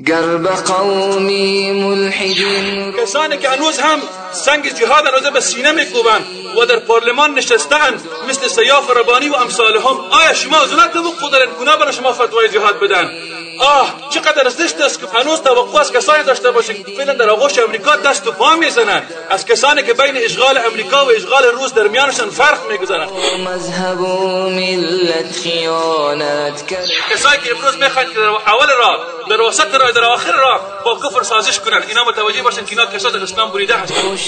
گر به قومی ملحدین کسانی که هنوز هم سنگ جهاد هنوز به سینه میکوبند و در پارلمان نشستند مثل سیاف ربانی و امثالهم، آیا شما از اونها توقع دارین که برای شما فتوای جهاد بدن؟ آه چقدر زشت است که هنوز توقع از کسانی داشته باشید که فعلا در آغوش امریکا دست و پا میزنند، از کسانی که بین اشغال امریکا و اشغال روس در میانشان فرق میگذارند، مذهب و ملت خیانت کرد، کسانی که امروز میخواهند که در اول راه، در وسط راه، در آخر راه با کفر سازش کنند، اینا متوجه باشند که اینا کسانی اسلام بریده هستند.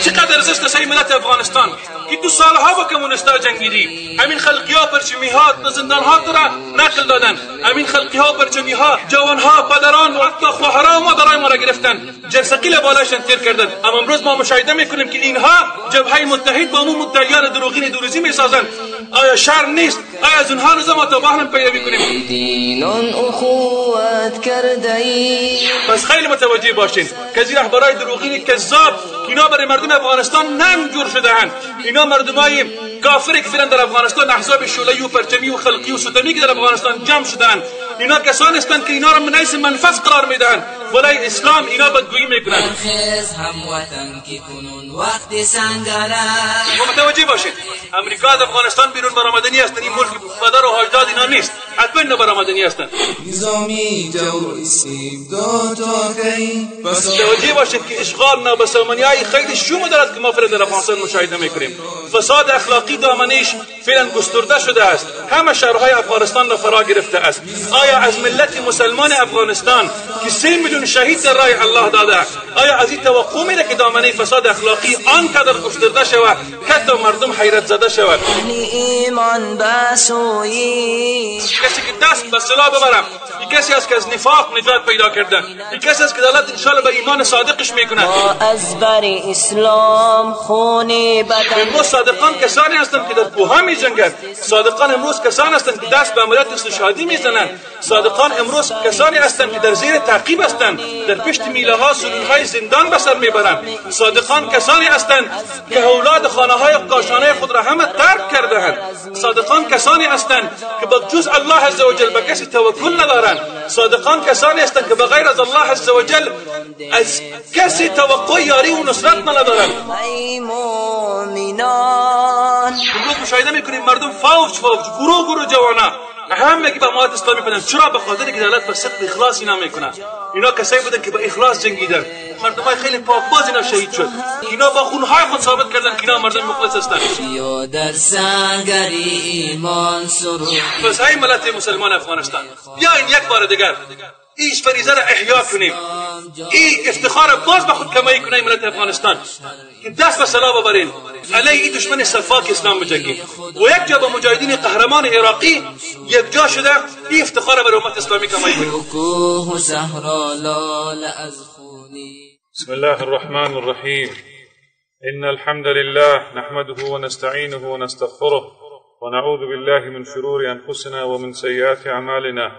چقدر زشت است ملت افغانستان که دو سالها با کمونیست‌ها جنگیدی، همین خلقی‌ها پرچمی‌ها زندان‌ها را نقل دادن، همین خلقی‌ها پرچمی‌ها جوان‌ها پدران و حتی خواهرها و مادرای ما را گرفتن، جرثقیل بالایشان تیر کردن. اما امروز ما مشاهده میکنیم که اینها جبهه متحد با مو مدعیان دروغین دروزی میسازند. آیا شرم نیست؟ آیا از اونها روز ما تا به هم پیروی کنیم؟ دینان اخوت کرده ایم. پس خیلی متوجه باشین که از این رهبرای دروغین کذاب که اینا برای مردم افغانستان ننگ جور شدهاند، اینا مردمای کافر که فعلا در افغانستان احزاب شعله‌ای و پرچمی و خلقی و ستمی که در افغانستان جمع شدهاند، اینا کسانی هستند که اینا را من حیث منفذ قرار میدهند، ولای اسلام اینا بدگویی میکنند. متوجه باشید امریکا از افغانستان بیرون برآمدنی هستند، این ملک پدر و اجداد اینا نیست، حتما اینا برآمدنی هستند. متوجه باشید که اشغال نابسامانی‌های خیلی شوم دارد که ما فعلا در افغانستان مشاهده میکنیم. فساد اخلاقی دامنش فعلا گسترده شده است، همه شهرهای افغانستان را فرا گرفته است. آیا از ملت مسلمان افغانستان که 3 میلیون شهید در راه الله داده، آیا از این توقع میره که دامنه فساد اخلاقی آنقدر گسترده شود که حتی مردم حیرت زده شود؟ کسی که دست به سلاح ببرم، این کسی است که از نفاق نجات پیدا کرده، این کسی است که دولت انشاءالله به ایمان صادقش میکنه. از بر اسلام خون بدن. امروز صادقان کسانی هستند که در کوه میجنگند، صادقان امروز کسانی هستند که دست به عملیات استشهادی میزنند، صادقان امروز کسانی هستند که در زیر تعقیب هستند، در پشت میله ها سلول های زندان به سر میبرند، صادقان کسانی هستند که اولاد خانه های کاشانه خود را همه ترک کرده اند، صادقان کسانی هستند که به جز الله عزوجل به کسی توکل ندارند، صادقان کسانی هستند که به غیر از الله عزوجل از کسی توقع یاری و نصرت ندارند. امروز مشاهده میکنیم مردم فوج فوج، گروه گروه جوانا همه که به امارت اسلامی بدن. چرا؟ به خاطر که دولت به صدق اخلاص اینا میکنن. اینا کسایی بودن که به اخلاص جنگیدن، مردمای خیلی پاکباز اینا شهید شد، اینا با خونهای خود ثابت کردن که اینا مردم مخلص هستند. پس ای ملت مسلمان افغانستان، بیاین یک بار دیگر این فریضه را احیا کنیم، این افتخار باز به خود کمایی کنیم ملت افغانستان که دست به سلاح ببریم علیه این دشمن سفاک اسلام بجنگیم و یک جا با مجاهدین قهرمان عراقی یک جا شده این افتخار بر امت اسلامی کمایی کنیم. بسم الله الرحمن الرحیم. ان الحمد لله نحمده ونستعینه ونستغفره ونعوذ بالله من شرور انفسنا ومن سیئات اعمالنا.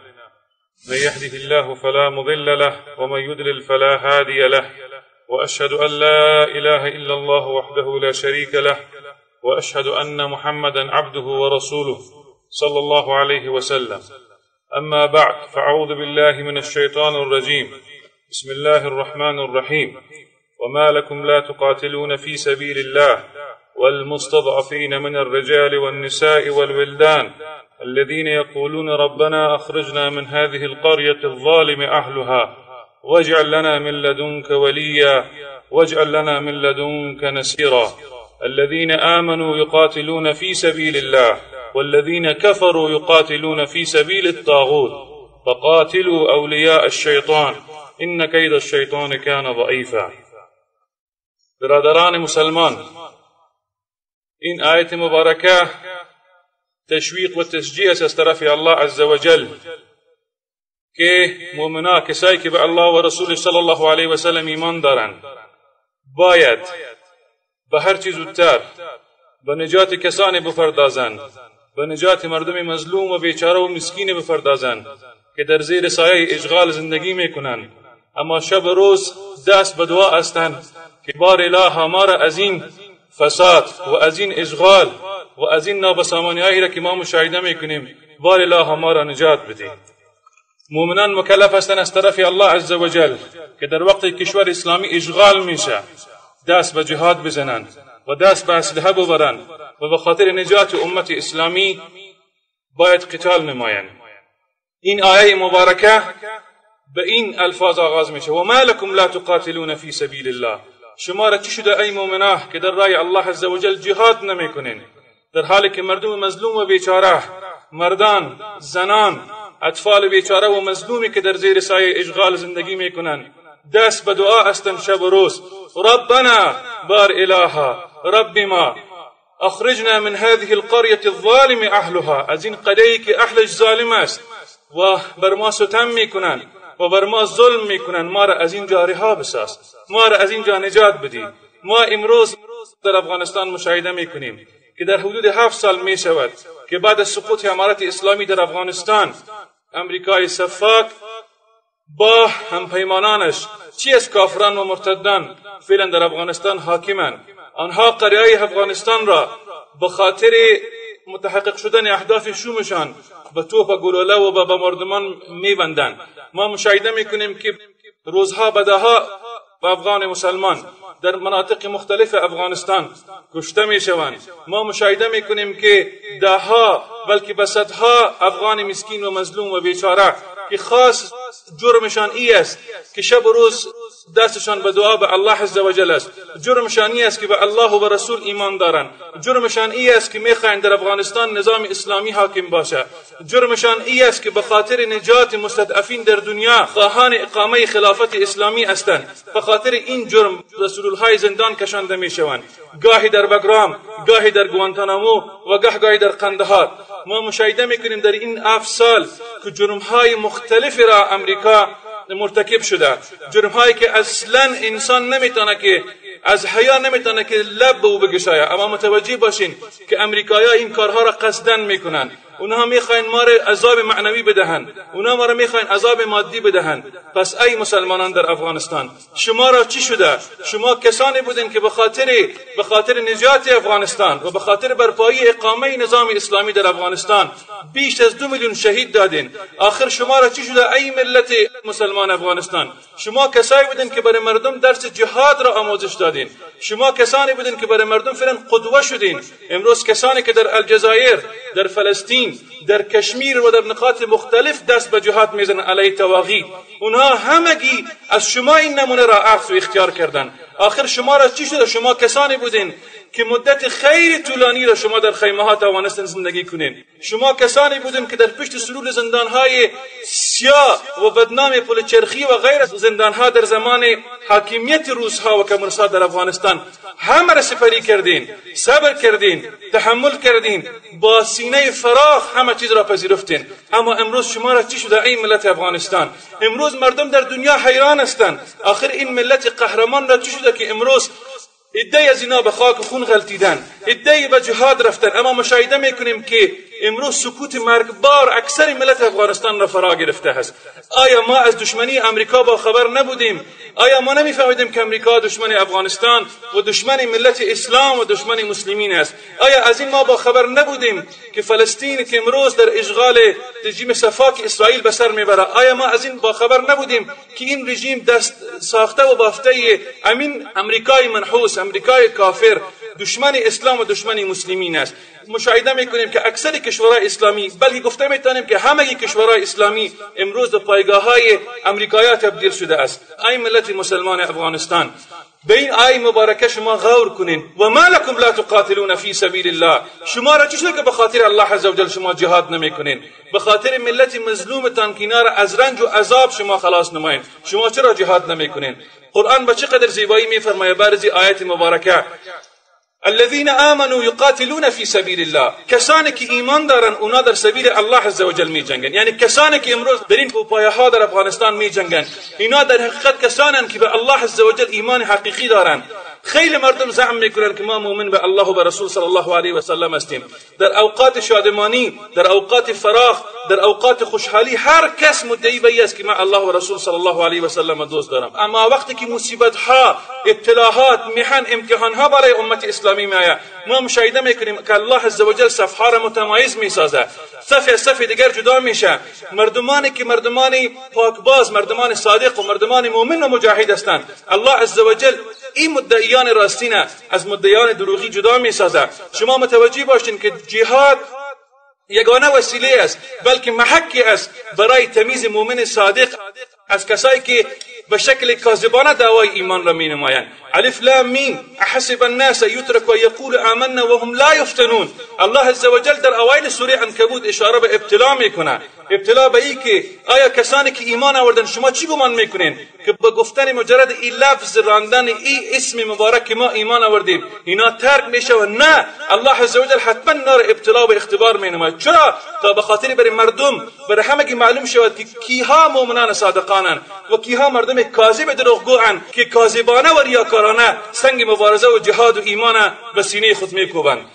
من يهده الله فلا مضل له ومن يضلل فلا هادي له، وأشهد أن لا إله إلا الله وحده لا شريك له، وأشهد أن محمدا عبده ورسوله صلى الله عليه وسلم. أما بعد، فأعوذ بالله من الشيطان الرجيم. بسم الله الرحمن الرحيم. وما لكم لا تقاتلون في سبيل الله والمستضعفين من الرجال والنساء والولدان الذين يقولون ربنا أخرجنا من هذه القرية الظالم أهلها واجعل لنا من لدنك وليا واجعل لنا من لدنك نصيرا. الذين آمنوا يقاتلون في سبيل الله والذين كفروا يقاتلون في سبيل الطاغوت فقاتلوا أولياء الشيطان إن كيد الشيطان كان ضعيفا. برادران مسلمان، این آیت مبارکه تشویق و تشجیع است از طرف الله عزوجل که مؤمنا، کسایی که به الله و رسول صلی الله علیه و سلم ایمان دارند، باید به هر چیز زودتر به نجات کسانی بپردازند، به نجات مردم مظلوم و بیچاره و مسکین بپردازند که در زیر سایه اشغال زندگی میکنند، اما شب و روز دست به دعا هستند که بار اله ما را از این فساد و از این اشغال و از این نابسامانی‌هایی را که ما مشاهده میکنیم بار الله ما را نجات بده. مؤمنان مکلف هستند از طرف الله عز وجل که در وقت کشور اسلامی اشغال میشه دست به جهاد بزنند و دست به اسلحه ببرند و به خاطر نجات امت اسلامی باید قتال نمایند. این آیه مبارکه به این الفاظ آغاز میشه: و ما لکم لا تقاتلون فی سبیل الله. شما را چی شده ای مؤمنان که در راه الله عز وجل جهاد نمیکنین، در حالی که مردم مظلوم و بیچاره، مردان، زنان، اطفال بیچاره و مظلومی که در زیر سایه اشغال زندگی میکنند دست به دعا هستند شب و روز: ربنا بار الها رب ما اخرجنا من هذه القرية الظالم اهلها. از این قریه که اهلش ظالم است و بر ما ستم میکنند و بر ما ظلم میکنند، ما را از اینجا رها بساز، ما را از اینجا نجات بدی. ما امروز در افغانستان مشاهده میکنیم که در حدود 7 سال میشود که بعد از سقوط امارت اسلامی در افغانستان، امریکای سفاک با همپیمانانش چی از کافران و مرتدان فعلا در افغانستان حاکمند. آنها قریه افغانستان را به خاطر متحقق شدن اهداف شومشان به توپ و گلوله و به مردمان میبندند. ما مشاهده میکنیم که روزها بدها و افغان مسلمان در مناطق مختلف افغانستان کشته میشوند. ما مشاهده میکنیم که دهها بلکه به صدها افغان مسکین و مظلوم و بیچاره که خاص جرمشان ای است که شب و روز دستشان به دعا به الله عز وجل است، جرمشان ای است که به الله و به رسول ایمان دارند، جرمشان ای است که میخواهند در افغانستان نظام اسلامی حاکم باشه، جرمشان ای است که به خاطر نجات مستضعفین در دنیا خواهان اقامه خلافت اسلامی هستند. به خاطر این جرم رسولهای زندان کشانده میشوند، گاهی در بگرام، گاهی در گوانتانامو و گاهی در قندهار. ما مشاهده میکنیم در این 7 سال که جرمهای مختلف را امریکا مرتکب شده، جرمهایی که اصلا انسان نمیتونه که از حیا نمیتونه که لب به او بگشاید. اما متوجه باشین که امریکایی‌ها این کارها را قصداً میکنن. اونها میخواین ما را عذاب معنوی بدهند، اونها ما را میخواین عذاب مادی بدهند. پس ای مسلمانان در افغانستان، شما را چی شده؟ شما کسانی بودین که به خاطر نجات افغانستان و به خاطر برپایی اقامه نظام اسلامی در افغانستان بیش از 2 میلیون شهید دادین. آخر شما را چی شده ای ملت مسلمان افغانستان؟ شما کسایی بودین که برای مردم درس جهاد را آموزش دادین، شما کسانی بودین که برای مردم فعلا قدوه شدین. امروز کسانی که در الجزایر، در فلسطین، در کشمیر و در نقاط مختلف دست به جهاد میزنن علیه طواغیت، اونها همگی از شما این نمونه را اخذ و اختیار کردن. آخر شما را چی شده؟ شما کسانی بودین که مدت خیلی طولانی را شما در خیمه ها توانستن زندگی کنین. شما کسانی بودین که در پشت سلول زندان های سیاه و بدنام پل چرخی و غیر زندان ها در زمان حاکمیت روس ها و کمونیست ها در افغانستان همه را سپری کردین، صبر کردین، تحمل کردین، با سینه فراخ همه چیز را پذیرفتین. اما امروز شما را چی شده ای ملت افغانستان؟ امروز مردم در دنیا حیران هستند. آخر این ملت قهرمان را چی شده که امروز عده‌ای از اینا به خاک خون غلطیدن، عده‌ای به جهاد رفتن. اما مشاهده میکنیم که امروز سکوت مرگبار اکثر ملت افغانستان را فرا گرفته است. آیا ما از دشمنی امریکا با خبر نبودیم؟ آیا ما نمیفهمیدیم که امریکا دشمن افغانستان و دشمن ملت اسلام و دشمن مسلمین است؟ آیا از این ما با خبر نبودیم که فلسطین که امروز در اشغال رژیم سفاک اسرائیل به سر میبره، آیا ما از این با خبر نبودیم که این رژیم دست ساخته و بافته امین امریکای منحوس، امریکای کافر، دشمن اسلام و دشمن مسلمین است؟ مشاهده میکنیم که اکثر کشورهای اسلامی، بلکه گفته میتونیم که همه کشورهای اسلامی امروز به پایگاه‌های امریکایی‌ها تبدیل شده است. ای ملت مسلمان افغانستان، به این آیه مبارکه شما غور کنین. و ما لکم لا تقاتلون فی سبیل الله. شما را چی شده که به خاطر الله عز وجل شما جهاد نمیکنین؟ به خاطر ملت مظلومتان که اینا را از رنج و عذاب شما خلاص نمایین، شما چرا جهاد نمیکنین؟ قرآن به چقدر زیبایی میفرماید برزی آیت مبارکه: الذين آمنوا يقاتلون في سبيل الله. کسانی که ایمان دارن اونا در سبیل الله عز وجل می جنگن. یعنی کسانی که امروز در این پایه ها در افغانستان می جنگن، اینا در حقیقت کسانن که به الله عز وجل ایمان حقیقی دارن. خیلی مردم زعم میکنن که ما مؤمن به الله و به رسول صلی الله علیه و سلم هستیم. در اوقات شادمانی، در اوقات فراخ، در اوقات خوشحالی هر کس مدعی به است که من الله و رسول صلی الله علیه و سلم دوست دارم. اما وقتی که مصیبت ها، ابتلاهات، محن، امتحان ها برای امت اسلامی میآید، ما مشاهده میکنیم که الله عزوجل صفها را متمایز میسازه، صف از صف دیگر جدا میشه. مردمانی که مردمان پاکباز، مردمان صادق و مردمان مؤمن و مجاهد هستند، الله عزوجل این مدعیان راستین از مدعیان دروغی جدا میسازه. شما متوجه باشین که جهاد یگانه وسیله است، بلکه محکی است برای تمیز مؤمن صادق از کسایی که به شکل کاذبانه دعوای ایمان را مینمایند. الف لام میم احسب الناس یترک و یقول آمنا وهم لا یفتنون. الله عزوجل در اوایل سوره عنکبوت اشاره به ابتلا میکنه، ابتلا به ای که آیا کسانی که ایمان آوردن شما چی گمان میکنین که با گفتن مجرد این لفظ راندن این اسم مبارک ما ایمان آوردیم اینا ترک میشه؟ و نه، الله عزوجل حتما نار ابتلا و اختبار مینماید. چرا؟ تا به خاطر برای مردم، برای همگی معلوم شود که کیها مؤمنان صادقانند و کیها مردم کاذب دروغگوان که کاذبانه و ریاکارانه سنگ مبارزه و جهاد و ایمان به سینه خود میکوبند.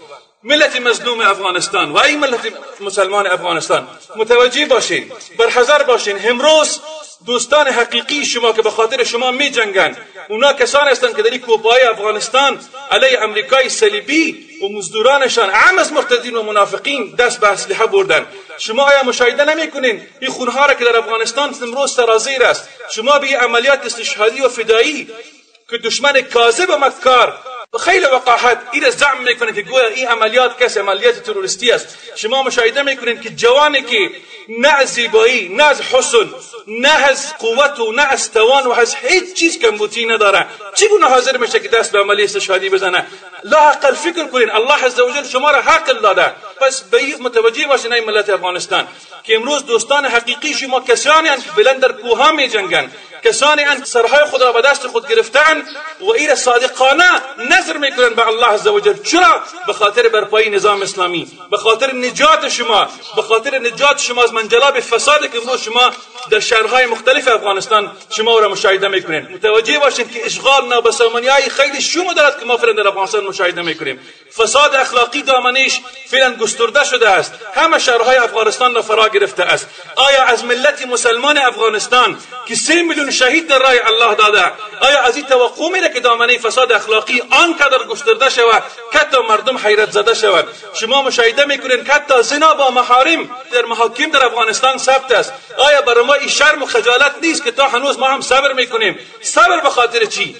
ملت مظلوم افغانستان و ای ملت مسلمان افغانستان، متوجه باشین، برحذر باشین. امروز دوستان حقیقی شما که به خاطر شما می جنگن، اونا کسان هستند که در این کوپای افغانستان علیه امریکای صلیبی و مزدورانشان عام از مرتدین و منافقین دست به اسلحه بردن. شما آیا مشاهده نمیکنین این خونها را که در افغانستان امروز سرازیر است؟ شما به عملیات استشهادی و فدایی که دشمن کاذب و مکار خیلی وقاحت این زعم میکنه که گویا این عملیات کس عملیات تروریستی است. شما مشاهده میکنین که جوانی که نه از زیبایی، نه از حسن، نه از قوت و نه از توان و از هیچ چیز کمبودی نداره، چگونه حاضر میشه که دست به عملی استشهادی بزنه؟ لااقل فکر کنین، الله عزوجل شما را حق داده. پس به این متوجه باشین ای ملت افغانستان که امروز دوستان حقیقی شما کسانی هستند که بلند در کوه‌ها میجنگند، کسانی هستند سرهای خود را به دست خود گرفتن و این صادقانه نظر میکنن به الله عزوجل. چرا؟ به خاطر برپایی نظام اسلامی، به خاطر نجات شما، به خاطر نجات شما از منجلاب فساد که امروز شما در شهرهای مختلف افغانستان شما را مشاهده میکنین. متوجه باشین که اشغال نابسامانی‌های خیلی شوم دارد که ما فعلا در افغانستان مشاهده میکنیم. فساد اخلاقی دامنش فعلا گسترده شده است، همه شهرهای افغانستان را فرا گرفته است. آیا از ملت مسلمان افغانستان که 3 میلیون شهید در راه الله داده، آیا از این توقع میره که دامنه فساد اخلاقی آنقدر گسترده شود که حتی مردم حیرت زده شود؟ شما مشاهده میکنین که حتی زنا با محارم در محاکم در افغانستان ثبت است. آیا برای ما این شرم و خجالت نیست که تا هنوز ما هم صبر میکنیم؟ صبر به خاطر چی؟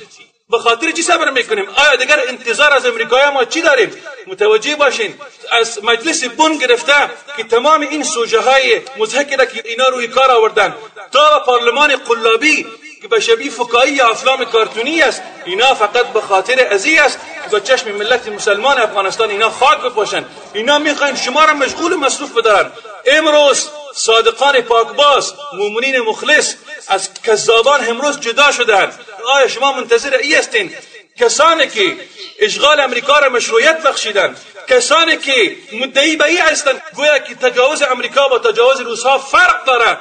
به خاطر چی صبر میکنیم؟ آیا دیگر انتظار از امریکایی ما چی داریم؟ متوجه باشین از مجلس بن گرفته که تمام این سوژه های مضحک را که اینا روی کار آوردن تا پارلمان قلابی که به شبیه فکاهی یا افلام کارتونی است، اینا فقط به خاطر ازی است که به چشم ملت مسلمان افغانستان اینا خاک بپاشن. اینا میخواین شما را مشغول و مصروف بدارن. امروز صادقان پاکباز، مؤمنین مخلص از کذابان امروز جدا شدند. آیا شما منتظر ای هستین کسانی که اشغال امریکا را مشروعیت بخشیدند، کسانی که مدعی به ای هستند گویا که تجاوز امریکا با تجاوز روس‌ها فرق داره،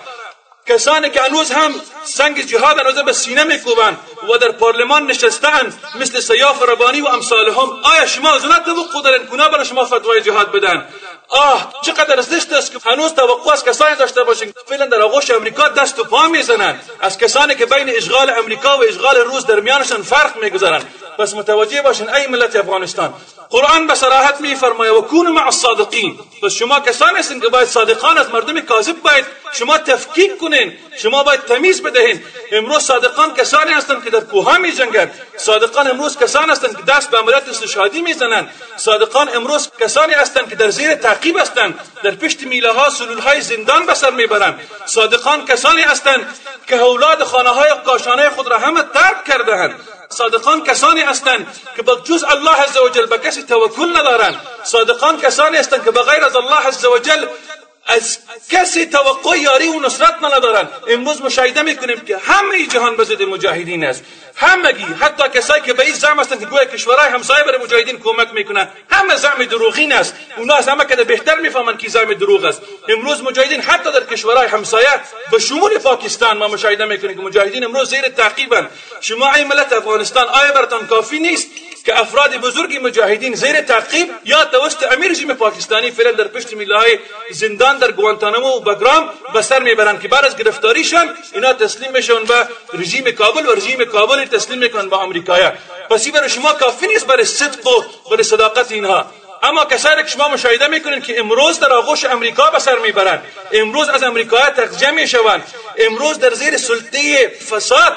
کسانی که هنوز هم سنگ جهاد هنوز به سینه میکوبند و در پارلمان نشستند مثل سیاف ربانی و امثالهم، آیا شما از اونها توقع دارین که برای شما فتوای جهاد بدن؟ آه چقدر زشت است که هنوز توقع از کسانی داشته باشین که فعلا در آغوش امریکا دست و پا میزنند، از کسانی که بین اشغال امریکا و اشغال روس در میانشان فرق میگذارند. پس متوجه باشین ای ملت افغانستان، قرآن به صراحت میفرماید و کونوا مع الصادقین. پس شما کسانی هستین که باید صادقان از مردم کاذب باید شما تفکیک کنین، شما باید تمیز بدهین. امروز صادقان کسانی هستند که در کوه‌ها میجنگند، صادقان امروز کسانی هستند که دست به عملیات استشهادی میزنند، صادقان امروز کسانی هستند که در زیر تعقیب هستند، در پشت میله ها سلولهای زندان به سر میبرند. صادقان کسانی هستند که اولاد خانه های کاشانه خود را همه ترک کردهاند. صادقان کسانی هستند که به جز الله عزوجل به کسی توکل ندارند. صادقان کسانی هستند که به غیر از الله عزوجل از کسی توقع یاری و نصرت ندارند. امروز مشاهده میکنیم که همه جهان به ضد مجاهدین است، همگی، حتی کسایی که به این زعم هستند که گویا کشورهای همسایه برای مجاهدین کمک میکنن، همه زعم دروغین است. اونا از همه که بهتر میفهمند که زعم دروغ است. امروز مجاهدین حتی در کشورهای همسایه به شمول پاکستان ما مشاهده میکنیم که مجاهدین امروز زیر تعقیبند. شما ای ملت افغانستان، آیا براتان کافی نیست که افراد بزرگ مجاهدین زیر تعقیب یا توسط امیر رژیم پاکستانی فعلا در پشت میله‌های زندان در گوانتانامو و بگرام به سر میبرند که بعد از گرفتاریشان اینا تسلیم میشن به رژیم کابل و رژیم کابل تسلیم میکنن به آمریکایا؟ پس این برای شما کافی نیست برای صدق و برای صداقت اینها. اما کسانی که شما مشاهده میکنید که امروز در آغوش امریکا به سر میبرند، امروز از امریکا تغذیه میشوند، امروز در زیر سلطه فساد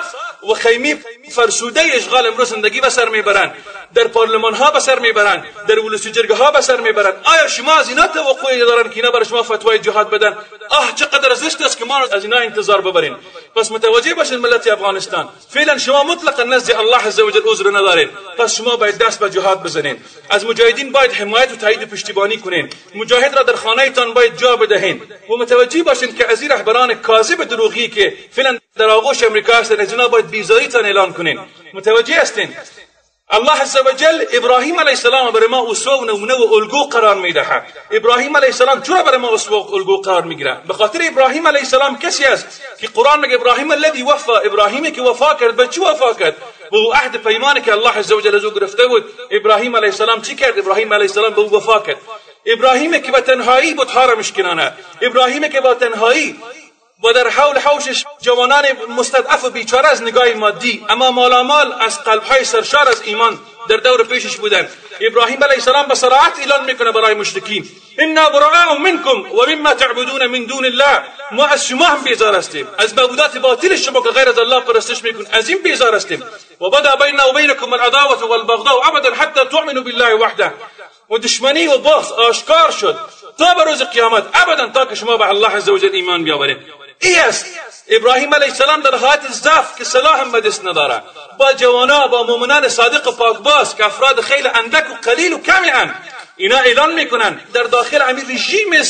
و خیمه فرسوده اشغال امروز زندگی به سر میبرند، در پارلمان ها به سر میبرند، در ولسی جرگه ها به سر میبرند. آیا شما از اینا توقع دارن که اینا برای شما فتوای جهاد بدن؟ آه چقدر زشت است که ما از اینا انتظار ببریم. پس متوجه باشین ملت افغانستان، فعلا شما مطلقا نزد الله عز وجل عذر ندارین. پس شما باید دست به جهاد بزنین، از مجاهدین باید حمایت و تایید و پشتیبانی کنین، مجاهد را در خانه تان باید جا بدهین و متوجه باشین که از این رهبران کاذب دروغی که فعلا در آغوش امریکا هستند، از اینا باید بیزاریتان اعلان کنین. متوجه هستین؟ الله عز وجل ابراهیم علیه السلام برای ما اسوه و نمونه و الگو قرار میدهد. ابراهیم علیه السلام چرا برای ما اسوه و الگو قرار میگیره؟ به خاطر ابراهیم علیه السلام کسی است که قرآن میگه ابراهیم الذی وفا، ابراهیمی که وفا کرد. به چی وفا کرد؟ به او عهد پیمانی که الله عز وجل از او گرفته بود. ابراهیم علیه السلام چی کرد؟ ابراهیم علیه السلام به او وفا کرد. ابراهیم که به تنهایی بتها را میشکناند، ابراهیم که با تنهایی و در حول حوشش جوانان مستضعف و بیچاره از نگاه مادی، اما مالامال از قلبهای سرشار از ایمان در دور پیشش بودند. ابراهیم علیه السلام به صراحت اعلان میکنه برای مشرکین: انا براء منکم و مما تعبدون من دون الله. ما از شما هم بیزار هستیم، از معبودات باطل شما که غیر از الله پرستش میکن، از این بیزار هستیم. و بدا بیننا و بینکم العداوة والبغضاء ابدا حتی تؤمنوا بالله وحده. و دشمنی و بغض آشکار شد تا به روز قیامت، ابدا تا که شما به الله عز وجل ایمان بیاورید. ای است ابراهیم علیه السلام در حالت ضعف که سلاح هم به دست نداره، با جوانا، با مؤمنان صادق و پاکباز که افراد خیلی اندک و قلیل و کمی اند، اینا اعلان میکنن در داخل امیر رژیم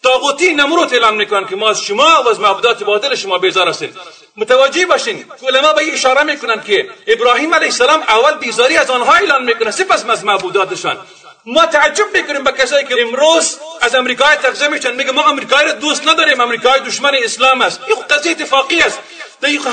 طاغوتی نمرود اعلان میکنن که ما از شما و از معبودات باطل شما بیزار هستیم. متوجه باشین علما به این اشاره میکنن که ابراهیم علیه السلام اول بیزاری از آنها اعلان میکنه، سپس از معبوداتشان. ما تعجب میکنیم به کسایی که امروز از امریکای تغذیه میشن، میگه ما امریکایی را دوست نداریم، امریکای دشمن اسلام است. این قضیه اتفاقی است.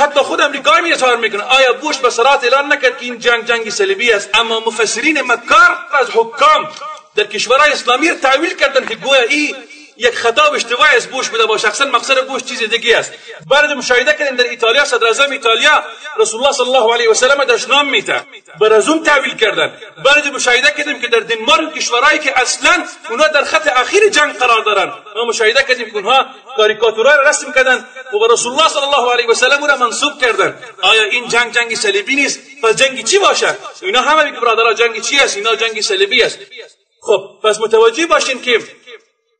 حتی خود امریکایی می اظهار میکنه. آیا بوش به صراحت اعلان نکرد که این جنگ جنگ صلیبی است؟ اما مفسرین مکار از حکام در کشورهای اسلامی را تعویل کردند که گویا این یک خطا و اشتباه از بوش بوده، با شخصا مقصد بوش چیز دیگه است. بعد مشاهده کردیم در ایتالیا، صدر اعظم ایتالیا رسول الله صلی الله علیه و سلم دشنام میته، بر از اون تعویل کردن. بعد مشاهده کردیم که در دنمارک، کشورهایی که اصلا اونها در خط اخیر جنگ قرار دارن، ما مشاهده کردیم که اونها کاریکاتورها را رسم کردن و به رسول الله صلی الله علیه و سلم او را منسوب کردن. آیا این جنگ جنگ صلیبی نیست؟ پس جنگ چی باشه؟ اینا همه میگه برادرها جنگ چی است؟ اینا جنگ صلیبی است. خب پس متوجه باشین که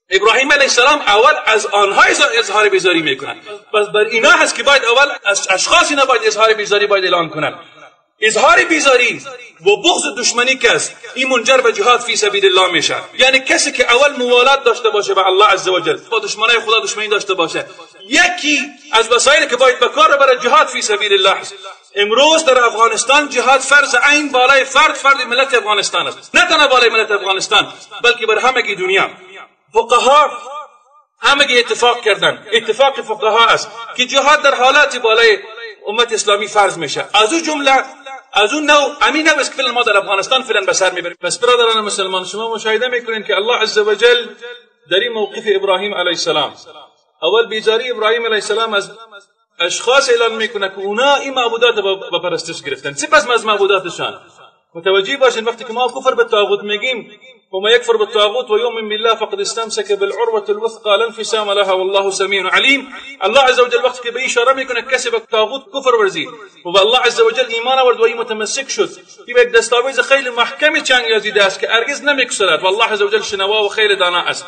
ابراهیم علیه السلام اول از آنها اظهار بیزاری میکنن. پس بر اینا هست که باید اول از اشخاص اینا باید اظهار بیزاری باید اعلان کنن. اظهار بیزاری و بغض دشمنی کس این منجر به جهاد فی سبیل الله میشه. یعنی کسی که اول موالات داشته باشه به الله عزوجل، با دشمنای خدا دشمنی داشته باشه، یکی از وسایلی که باید به کار برای جهاد فی سبیل الله است. امروز در افغانستان جهاد فرض عین بالای فرد ملت افغانستان است، نه تنها بالای ملت افغانستان بلکه بر همه دنیا. فقها همگی اتفاق کردن، اتفاق فقها است که جهاد در حالات بالای امت اسلامی فرض میشه. از اون جمله از اون نوع امین نوع است که فعلا ما در افغانستان فعلا به سر میبریم. بس برادران مسلمان، شما مشاهده میکنین که الله عزوجل در این موقف ابراهیم علیه السلام اول بیزاری ابراهیم علیه السلام از اشخاص اعلان میکنه که اونا این معبودات به پرستش گرفتن، سپس از معبوداتشان. متوجه باشین وقتی که ما کفر به طاغوت میگیم، و ما یکفر بالطاغوت و یؤمن بالله فقد استمسك بالعروة الوثقى لا انفصام لها والله سميع علیم. الله عز وجل وقتی که به اشاره میکنه کسی به طاغوت کفر ورزید و به الله عز وجل ایمان آورد و این متمسک شد، این یک دستاویز خیلی محکم چنگ یازیده است که هرگز نمیگسلد و الله عز وجل شنوا و خیلی دانا است.